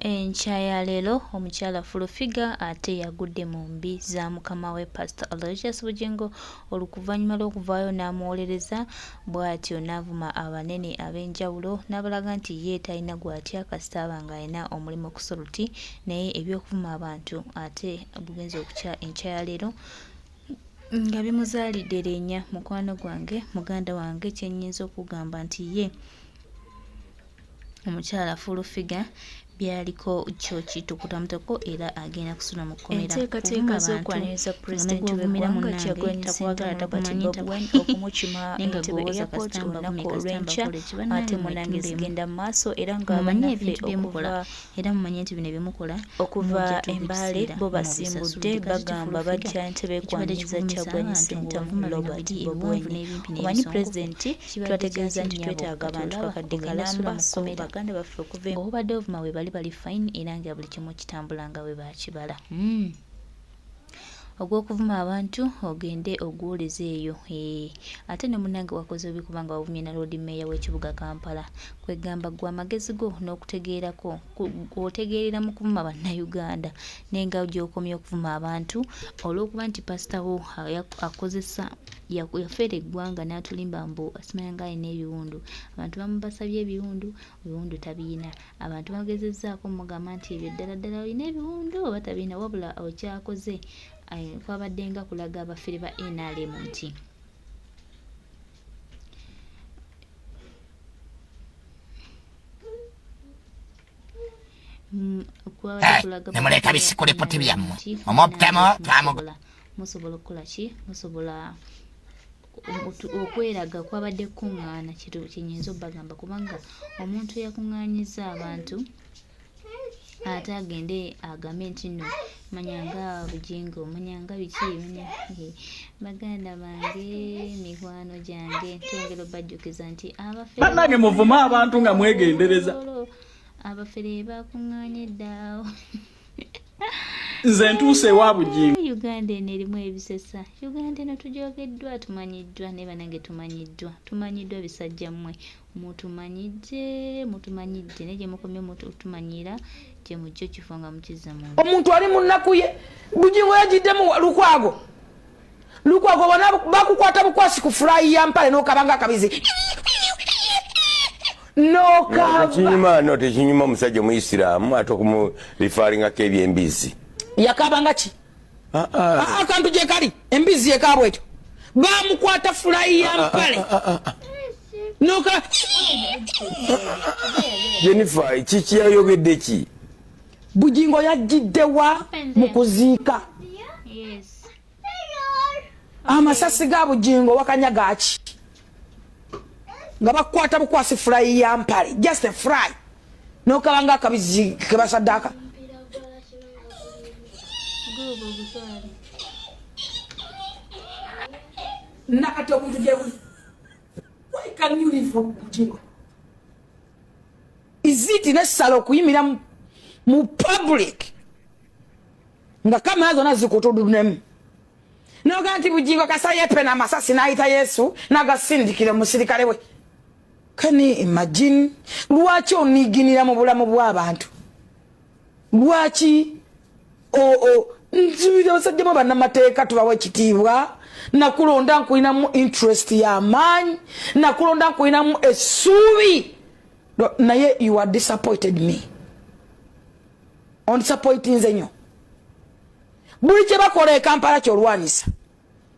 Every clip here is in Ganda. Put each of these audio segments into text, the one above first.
Enkya ya leero omukyala Full Figure ate yagudde mu mbi za mukama we Pastor Aloysius Bugingo olukuvannyuma lw'okuvaayo n'amuwolereza bw'atyo n'avuma abanene ab'enjawulo n'abalaga nti ye talina gw'atya kasita aba ng'alina omulimu ku soluti naye eby'okuvuma abantu ate bugenze okukya enkya ya leero nga bimuzaalidde linnya mukwano gwange muganda wange kye nnyinza okugamba nti ye Omukyala Full Figure byaliko kyo kitukutamutako era agenda kusula mu kkomera. Enteekateeka Kuvuma bantu z'okwaniriza nga ne pulezidenti gw'ovumira w'eggwanga munnange Kyagulanyi takwagala Ssentamu Robert takumanyi Bobi Wine okumukima naye nga entebe gw'owoza Airport kasita olunaku mbavumye kasita olw'enkya mbakole ki bannange ate munnange mwetunulemu. zigenda mu maaso era nga Mumanye bannaffe ebintu bye mukola okuva era mumanye nti bino bye mukola okuva mujja e tuuka Mbale ekiseera bo nga basimbudde mubisasulidde. Kakati bagamba Full bajja Figure ntebe ekibadde kwaniriza kivumisa Kyagulanyi abantu Ssentamu ng'ovuma bino Robert biri Bobi ebiwanvu Wine. n'ebimpi Omanyi n'ebisongovu pulezidenti kibadde twategeeza kyaki nti nnyabo twetaaga kati abantu olaba kakadde ogenda sula kalamba mu so kkomera baganda baffe okuva e nga wobadde ovuma webali bali fine era nga buli kimu kitambula nga bwebakibala. Ogw'okuvuma abantu ogende ogwoleze eyo eeh ate ne munnange wakoze bubi kubanga wavumye na Loodi Meeya w'ekibuga Kampala. Kwegamba ggwe amagezi go n'okutegeera kwo otegeerera mu kuvuma Bannayuganda naye nga gy'okomye okuvuma abantu olw'okuba nti pasita wo akozesa yafeera eggwanga n'atulimba mbu simanya nga alina ebiwundu. Abantu bamubasabye ebiwundu, ebiwundu tabiyina. Abantu bagezezzaako omugamba nti ebyo ddala ddala olina ebiwundu oba tabirina wabula okyakoze eh, kwabadde nga kulaga abafere ba NRM nti Nemuleeta bisikulipoti byammwe omubtemo twamugola musobola okukola ki musobola okweraga kwabadde kukuŋŋaana kyenyinza obagamba kubanga omuntu eyakuŋŋaanyiza abantu ate agende agambe nti nno manya nga Bugingo manya nga biki manya baganda bange mikwano gyange twongera obajjukiza nti abafere Bannange muvume abantu nga mwegendereza. Abafere bakuŋŋaanye dda. Nze ntuuse ewa Bugingo. Uganda eno erimu ebisesa. Uganda eno tujogeddwa, tumanyiddwa naye banange tumanyiddwa. Tumanyiddwa bisajja mmwe. Mutumanyidde, mutumanyidde naye gye mukomye mutumanyira gye mujja ekifo nga mukizza mu. Omuntu ali mu nnaku ye Bugingo yagiddemu Lukwago. Lukwago bona bakukwata bukwasi ku fulayi ya mpale n'okaba nga akabizi n'okaba. Tekinyuma no tekinyuma omusajja omuyisiraamu ate okumurifaringako ebyembizi. Yakaba nga ki? Ah, ah. Ah, akantu gye kali embizi yekaabwa etyo bamukwata fulayi ya mpale noka Jennifer kiki yayogedde ki? Bugingo yajjiddewa mu kuziika? Amasasi ga Bugingo wakanya gaki nga bakukwata bukwasi fulayi ya mpale just a fry nokaba nga akabizi kebasaddaaka. Nakati obuntu gyebuli why can you live for Bugingo? Is it necessary okuyimira mu public nga kamera zonna zikutudunemu noga nti Bugingo kasa yepena amasasi n'ayita Yesu n'agasindikira omusirikale we? Can you imagine? Lwaki oniginira mu bulamu bw'abantu? Lwaki nzibira abasajja bo bannamateeka tubawa ekitiibwa? Nakulonda nkulinamu interest y'amaanyi, nakulonda nkulinamu essuubi, naye you are disappointed me. Ondisappointinze nnyo. Buli kye bakola e Kampala kyolwanyisa,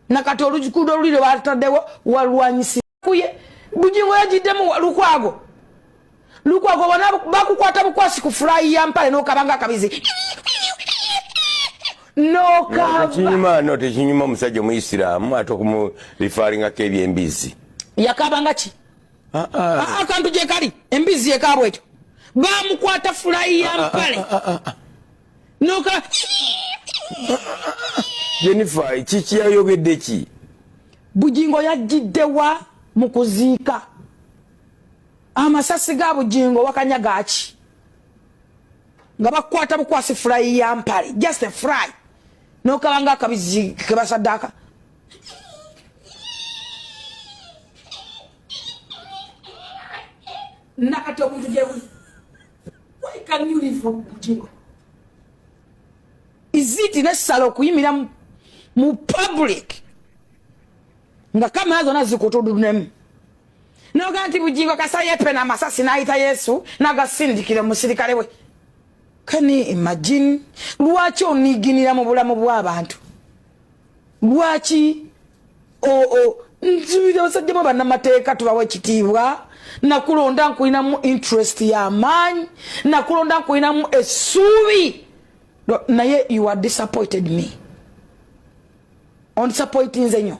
nakati oluguudo oluli lwe bataddewo walwanyisa kuye. Bugingo yagiddemu Lukwago. Lukwago bona bakukwata bukwasi ku fulayi ya mpale n'okaba nga akabizi n'okaba. Tekinyuma no tekinyuma omusajja omuyisiraamu ate okumurifaringako ebyembizi. Yakaba nga ki? Akantu gye kali embizi yekaabwa etyo bamukwata fulayi ya mpale noka. Jennifer kiki yayogedde ki? Bugingo yajjiddewa mu kuziika? Amasasi ga Bugingo wakanya gaki nga bakukwata bukwasi fulayi ya mpale just a fry nokaba nga akabizi kebasaddaaka. Nakati obuntu gyebuli why Can you live for Bujingo? Is it necessary okuyimira mu public nga kamera zonna zikutudunemu noga nti Bujingo kasa yepe na masasi n'ayita Yesu n'agasindikira omusirikale we? Can you imagine? Lwaki oniginira mu bulamu bw'abantu? Lwaki nzubira abasajja bo bannamateeka tubawa ekitiibwa? Nakulonda nkulinamu interest y'amaanyi, nakulonda nkulinamu essuubi, naye you are disappointed me, ondisappointinze nnyo.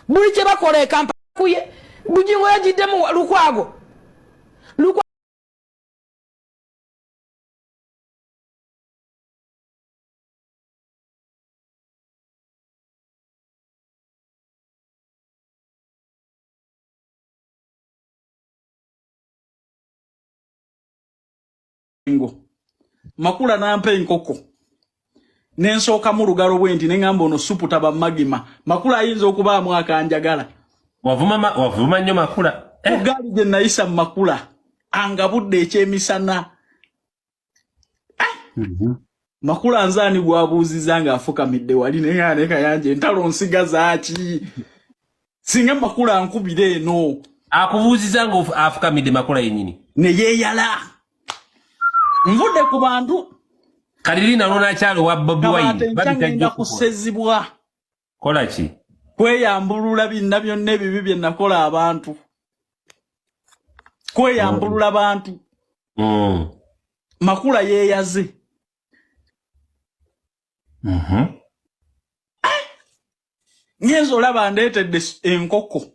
Buli kye bakola ekampakuye Bujingo yagiddemu Lukwago. Ngo Makula nampa enkoko nensookamu lugalo bwe nti neŋŋamba ono supu taba magima. Makula ayinza okubaamu akanjagala. Wavuma nnyo Makula. Ku gaali gye nayisa mu Makula angabudde ekyemisana. Makula nze ani gwabuuziza ng'afukamidde wali naye nga ne Kayanja entalo nsiga zaaki singa Makula ankubira eno. Akubuuziza nga afukamidde Makula yennyini. Ne yeeyala nvudde ku bantu. Kati lina lwonakyalo wa Bobi Kabaate Wine nkya babita ngenda jjo kukola. kusezibwa. Kola ki? Kweyambulula binna byonna ebibi bye nakola abantu, kweyambulula bantu. Makula yeeyaze. Ngenza olaba ndeetedde enkoko,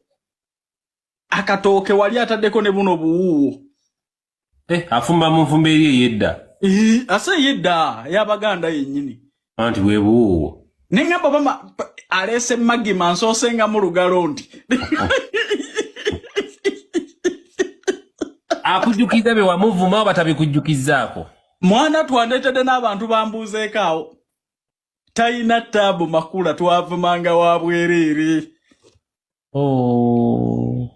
akatooke wali ataddeko ne buno buwuuwo. Afumba mu nfumba eri ey'edda. Ii, ase ey'edda y'Abaganda yennyini. Anti bwe buwuuwo. Ne ŋŋamba bama aleese magima nsoosenga mu lugalo nti akujjukiza bye wamuvuma oba tabikujjukizzaako? Mwana twandeetedde n'abantu bambuuzeeko awo. Talina ttaabu Makula twavumanga wa bwereere. Oh.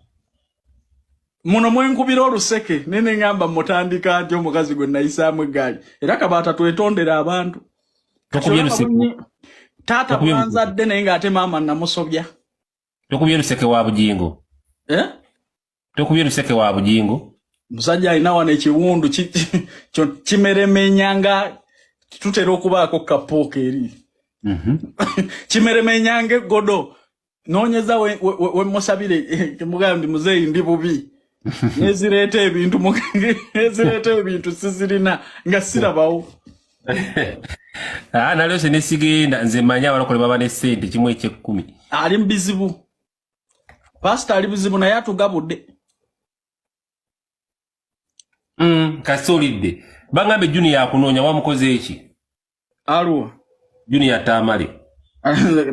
Muno mwenkubira oluseke nene ŋŋamba mutandika nti omukazi gwe nayisaamu eggaali era Kabaata twetondera abantu. Tokubye luseke. Taata Tokubye bwanzadde naye ng'ate maama namusobya. Tokubye luseke wa Bujingo. Eh? Tokubye luseke wa Bujingo. Musajja alina wano ekiwundu kimeremenya nga tutera okubaako kapooka eri. Kimeremenya ng'eggodo. Noonyeza we musabire mugamba ndi muzeeyi ndi bubi. Nezireeta ebintu nezireeta ebintu sizirina nga sirabawo. Nalyose ne sigenda nze mmanyi abalokole baba ne ssente kimu eky'ekkumi. Ali mu bizibu. Pasita ali buzibu naye atugabudde. Kasita olidde. Bangambe Junior akunoonya wamukoze eki? Aluwa? Junior Tamale.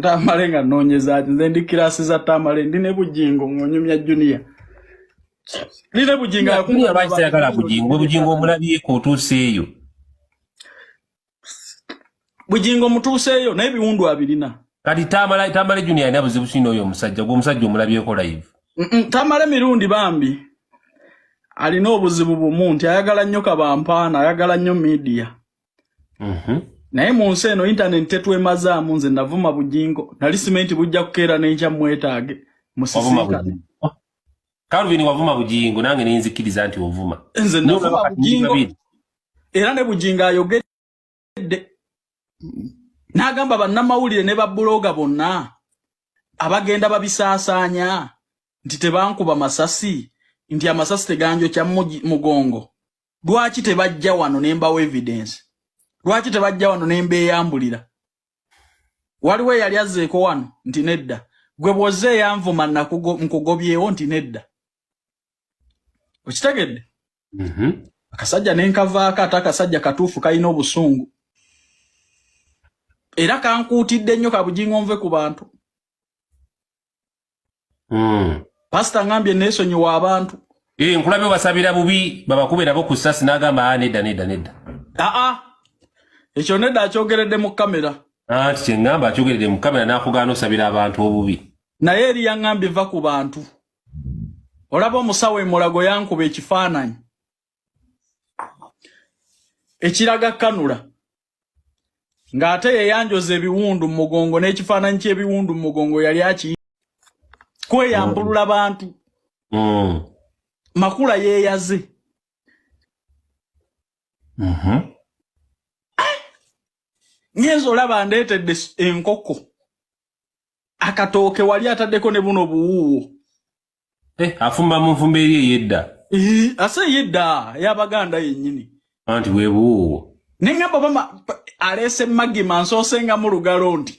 Tamale nga nnoonyeza ati nze ndi kiraasi za Tamale ndi ne Bujingo ng'onyumya Junior. Ndi ne Bujingo Junior lwaki tayagala Bujingo? Bujingo omulabyeko otuuseeyo. Bujingo mutuuseeyo naye ebiwundu abirina. Kati Tamale Junior alina buzibu ki n'oyo omusajja? Gwe omusajja omulabyeko live. Tamale Mirundi bambi alina obuzibu bumu nti ayagala nnyo kabampaana, ayagala nnyo media. Naye mu nsi eno internet tetwemazaamu. Nze navuma Bujingo nali simenti bujja kukeera n'enkya mwetaage Wavuma musisinkane. Bujingo. Calvin wavuma Bujingo nange ne nzikiriza nti ovuma. Nze Niyo navuma olaba kati ndi Bujingo babiri. era ne Bujingo ayogedde n'agamba bannamawulire ne babuloga bonna abagenda babisaasaanya nti tebankuba masasi, nti amasasi teganjokya mugongo. Lwaki tebajja wano ne mbawa evidence? Lwaki tebajja wano ne mbeeyambulira? Waliwo eyali azzeeko wano nti nedda, gwe bw'ozze eyanvuma nkugobyewo nti nedda. Okitegedde? Akasajja ne nkavaako ate akasajja katuufu kalina obusungu era kankuutidde nnyo ka Bujingo nve ku bantu. Pasita ngambye neesonyiwa abantu. Nkulabye obasabira bubi babakube nabo ku ssasi n'agamba nedda nedda nedda. Aa, ekyo nedda akyogeredde mu kamera. Anti kye ŋŋamba akyogeredde mu kamera n'akugaana osabira abantu obubi. Naye eri yaŋŋambye va ku bantu. Olaba omusawo emulago yankuba ekifaananyi. Ekiraga kanula ng'ate yeyanjoza ebiwundu mu mugongo n'ekifaananyi ky'ebiwundu mu mugongo yali aki kweyambulula bantu. Makula yeeyaze. Ngenza olaba ndeetedde enkoko, akatooke, wali ataddeko ne buno buwuuwo. Eh, afumba mu nfumba eri ey'edda. Ase ey'edda ey'Abaganda yennyini. Anti bwe buwuuwo. Neŋŋamba bama aleese magima nsoosenga mu lugalo nti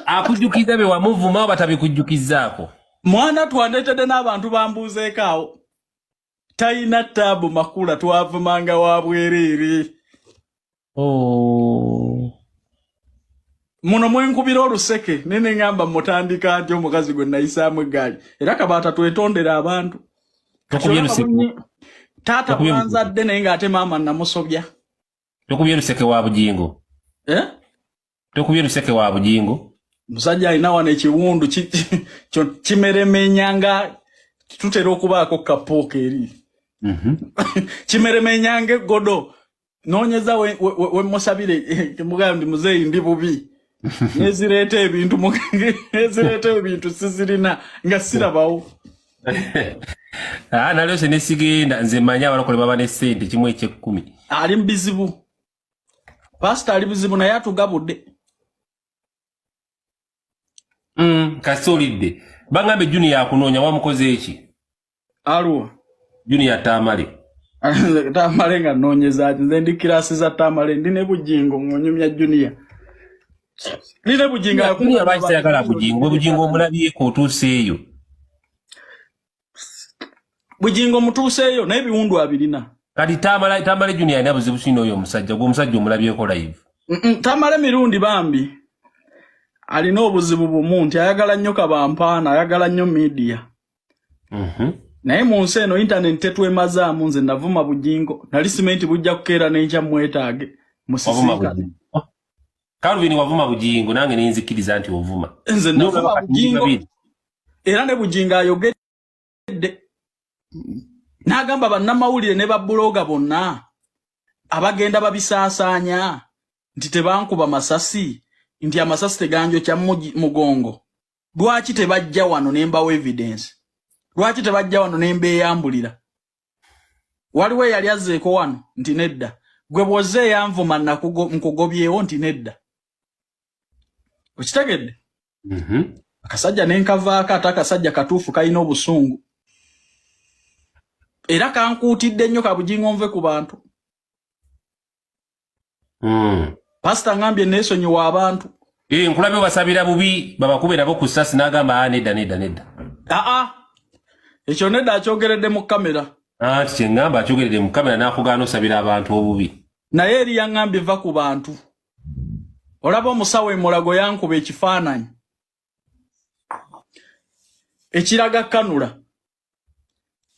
akujjukiza bye wamuvuma oba tabikujjukizzaako? Mwana twandeetedde n'abantu bambuuzeeko awo. Talina taabu Makula twavumanga wa bwereere. Oh. Muno mwenkubira oluseke nene ŋŋamba mutandika nti omukazi gwe nayisaamu eggaali era kabaata twetondera abantu. Tokubye luseke. Taata bwanzadde naye ng'ate maama namusobya. Tokubye luseke wa Bugingo. Eh? Tokubye luseke wa Bugingo. Musajja alina wano ekiwundu kimeremenya nga tutera okubaako kapooka eri. Kimeremenya nga eggodo. Noonyeza we musabire mugamba ndi muzeeyi ndi bubi. Nezireeta ebintu nezireeta ebintu sizirina nga sirabawo. Ah, nalese nesigenda nze mmanyi abalokole baba ne ssente kimu eky'ekkumi. Ali mu bizibu. Pasita ali buzibu naye atugabudde. Kasita olidde. Bangambe Junior akunoonya, wamukoze eki? Aluwa? Junior Tamale. Tamale nga nnoonyeza ki? Nze ndi kirasi za Tamale, ndi ne Bugingo ng'onyumya Junior. Ndi ne Bugingo. Junior lwaki tayagala Bugingo? Bugingo omulabyeko otuuseeyo. Bugingo mutuuseeyo naye ebiwundu abirina. Kati Tamale, Tamale Junior alina buzibu sino oyo omusajja, gwe omusajja omulabyeko live. Tamale Mirundi bambi alina obuzibu bumu nti ayagala nnyo kabampaana, ayagala nnyo media. Naye mu nsi eno internet tetwemazaamu. Nze navuma Bugingo nali simenti bujja kukeera n'enkya mwetaage musisinkane. Calvin wavuma Bugingo nange nenzikiriza nti ovuma. Nze navuma Bugingo era ne Bugingo ayogedde n'agamba bannamawulire ne babuloga bonna abagenda babisaasaanya nti tebankuba masasi, nti amasasi teganjokya mugongo. Lwaki tebajja wano ne mbawa evidence? Lwaki tebajja wano ne mbeeyambulira? Waliwo eyali azzeeko wano nti nedda, gwe bw'ozze eyanvuma nkugobyewo nti nedda. Okitegedde? Akasajja ne nkavaako, ate akasajja katuufu kalina obusungu era kankuutidde nnyo Kabugingo nve ku bantu. Pasita ngambye neesonyiwa abantu. Eh, nkulabye basabira bubi babakube nabo ku ssasi n'agamba a nedda nedda nedda. Aa, ekyo nedda, akyogeredde mu kamera. Anti kyeŋŋamba akyogeredde mu kamera n'akugaana osabira abantu obubi. Naye eri yaŋŋambye va ku bantu. Olaba omusawo emulago yankuba ekifaananyi ekiraga kanula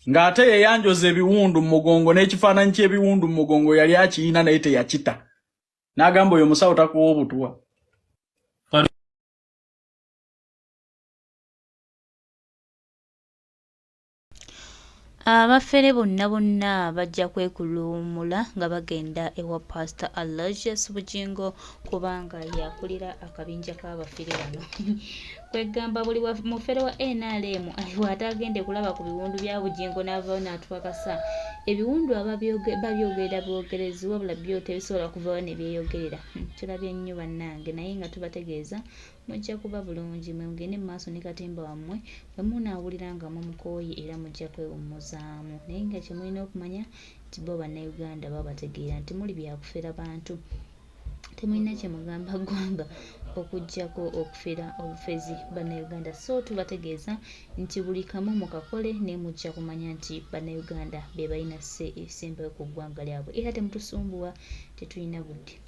ng'ate yeyanjoza ebiwundu mu mugongo n'ekifaananyi ky'ebiwundu mu mugongo yali akiyina naye teyakita, n'agamba oyo omusawo takuwa obutwa. Abafere bonna bonna bajja kwekuluumula nga bagenda ewa Pastor Aloysius Bugingo kubanga yakulira akabinja k'abafere bano. Kwegamba buli mufere wa NRM bw'atagende kulaba ku biwundu bya Bugingo n'avaayo n'atwakasa ebiwundu aba babyogerera bwogerezi, wabula byo tebisobola kuvaayo ne byeyogerera. Tulabye nnyo bannange, naye nga tubategeeza mujja kuba bulungi. Mwe mugende mu maaso ne katemba wammwe, bwe munaawulira nga mumukooye era mujja kwewummuzaamu, naye nga kye mulina okumanya nti bo Bannayuganda babategeera nti muli byakufera bantu, temulina kye mugamba ggwanga okuggyako okufera obufezi Bannayuganda. So tubategeeza nti buli kamu mukakole naye mujja kumanya nti Bannayuganda be balina sse ebisembayo ku ggwanga lyabwe, era temutusumbuwa, tetulina budde.